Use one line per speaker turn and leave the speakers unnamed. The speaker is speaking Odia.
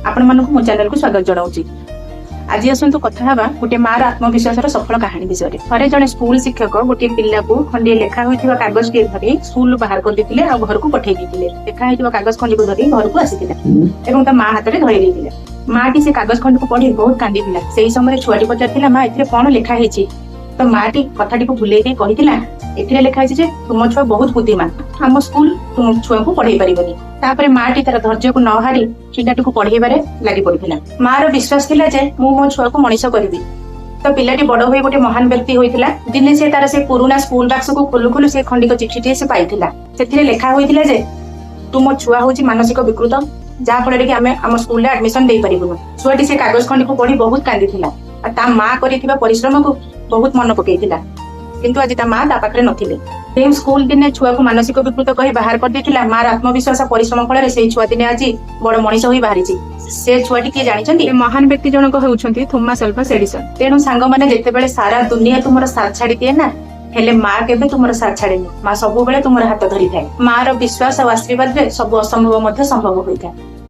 ଆପଣମାନଙ୍କୁ ମୋ ଚ୍ୟାନେଲକୁ ସ୍ୱାଗତ ଜଣାଉଛି। ଆଜି ଆସନ୍ତୁ କଥା ହେବା ଗୋଟିଏ ମାର ଆତ୍ମବିଶ୍ୱାସର ସଫଳ କାହାଣୀ ବିଷୟରେ। ଥରେ ଜଣେ ସ୍କୁଲ ଶିକ୍ଷକ ଗୋଟିଏ ପିଲାକୁ ଖଣ୍ଡିଏ ଲେଖା ହୋଇଥିବା କାଗଜଟିଏ ଧରି ସ୍କୁଲରୁ ବାହାର କରିଦେଇଥିଲେ ଆଉ ଘରକୁ ପଠେଇ ଦେଇଥିଲେ। ଲେଖା ହେଇଥିବା କାଗଜ ଖଣ୍ଡିକୁ ଧରି ଘରକୁ ଆସିଥିଲା ଏବଂ ତା ମା ହାତରେ ଧରେଇ ଦେଇଥିଲା। ମାଟି ସେ କାଗଜ ଖଣ୍ଡିକୁ ପଢି ବହୁତ କାନ୍ଦିଥିଲା। ସେଇ ସମୟରେ ଛୁଆଟି ପଚାରିଥିଲା, "ମା, ଏଥିରେ କଣ ଲେଖା ହେଇଛି?" ତ ମାଟି କଥାଟିକୁ ଭୁଲେଇ ଦେଇ କହିଥିଲା, "ଏଥିରେ ଲେଖା ହେଇଛି ଯେ ତୁମ ଛୁଆ ବହୁତ ବୁଦ୍ଧିମାନ, ଆମ ସ୍କୁଲ ତୁମ ଛୁଆଙ୍କୁ ପଢେଇ ପାରିବନି।" ତାପରେ ମାଟି ତାର ଧୈର୍ଯ୍ୟକୁ ନ ହାରି ପିଲାଟିକୁ ପଢେଇବାରେ ଲାଗି ପଡିଥିଲା। ମାର ବିଶ୍ୱାସ ଥିଲା ଯେ ମୁଁ ମୋ ଛୁଆକୁ ମଣିଷ କରିବି। ତ ପିଲାଟି ବଡ ହୋଇ ଗୋଟେ ମହାନ ବ୍ୟକ୍ତି ହୋଇଥିଲା। ଦିନେ ସେ ତାର ସେ ପୁରୁଣା ସ୍କୁଲ ବାକ୍ସକୁ ଖୋଲୁ ଖୋଲୁ ସେ ଖଣ୍ଡିକ ଚିଠିଟିଏ ସେ ପାଇଥିଲା। ସେଥିରେ ଲେଖା ହୋଇଥିଲା ଯେ ତୁମ ଛୁଆ ହଉଛି ମାନସିକ ବିକୃତ, ଯାହା ଫଳରେ କି ଆମେ ଆମ ସ୍କୁଲରେ ଆଡମିସନ ଦେଇପାରିବୁନୁ। ଛୁଆଟି ସେ କାଗଜ ଖଣ୍ଡିକୁ ପଢି ବହୁତ କାନ୍ଦିଥିଲା ଆଉ ତା ମା କରିଥିବା ପରିଶ୍ରମକୁ ବହୁତ ମନେ ପକେଇଥିଲା। କିନ୍ତୁ ଆଜି ତା ମା ତା ପାଖରେ ନଥିଲେ। ଯେଉଁ ସ୍କୁଲ ଦିନେ ଛୁଆକୁ ମାନସିକ ବିକୃତ କହି ବାହାର କରିଦେଇଥିଲା, ମାର ଆତ୍ମବିଶ୍ୱାସ, ପରିଶ୍ରମ ଫଳରେ ସେଇ ଛୁଆ ଦିନେ ଆଜି ବଡ ମଣିଷ ହୋଇ ବାହାରିଛି। ସେ ଛୁଆଟି କିଏ ଜାଣିଛନ୍ତି?
ଏ ମହାନ ବ୍ୟକ୍ତି ଜଣକ ହେଉଛନ୍ତି ଥୋମାସ ଆଲଭା ଏଡିସନ।
ତେଣୁ ସାଙ୍ଗମାନେ, ଯେତେବେଳେ ସାରା ଦୁନିଆ ତୁମର ସାଥ ଛାଡି ଦିଏ ନା, ହେଲେ ମା କେବେ ତୁମର ସାଥ ଛାଡେନି। ମା ସବୁବେଳେ ତୁମର ହାତ ଧରିଥାଏ। ମାର ବିଶ୍ୱାସ ଆଉ ଆଶୀର୍ବାଦରେ ସବୁ ଅସମ୍ଭବ ମଧ୍ୟ ସମ୍ଭବ ହୋଇଥାଏ।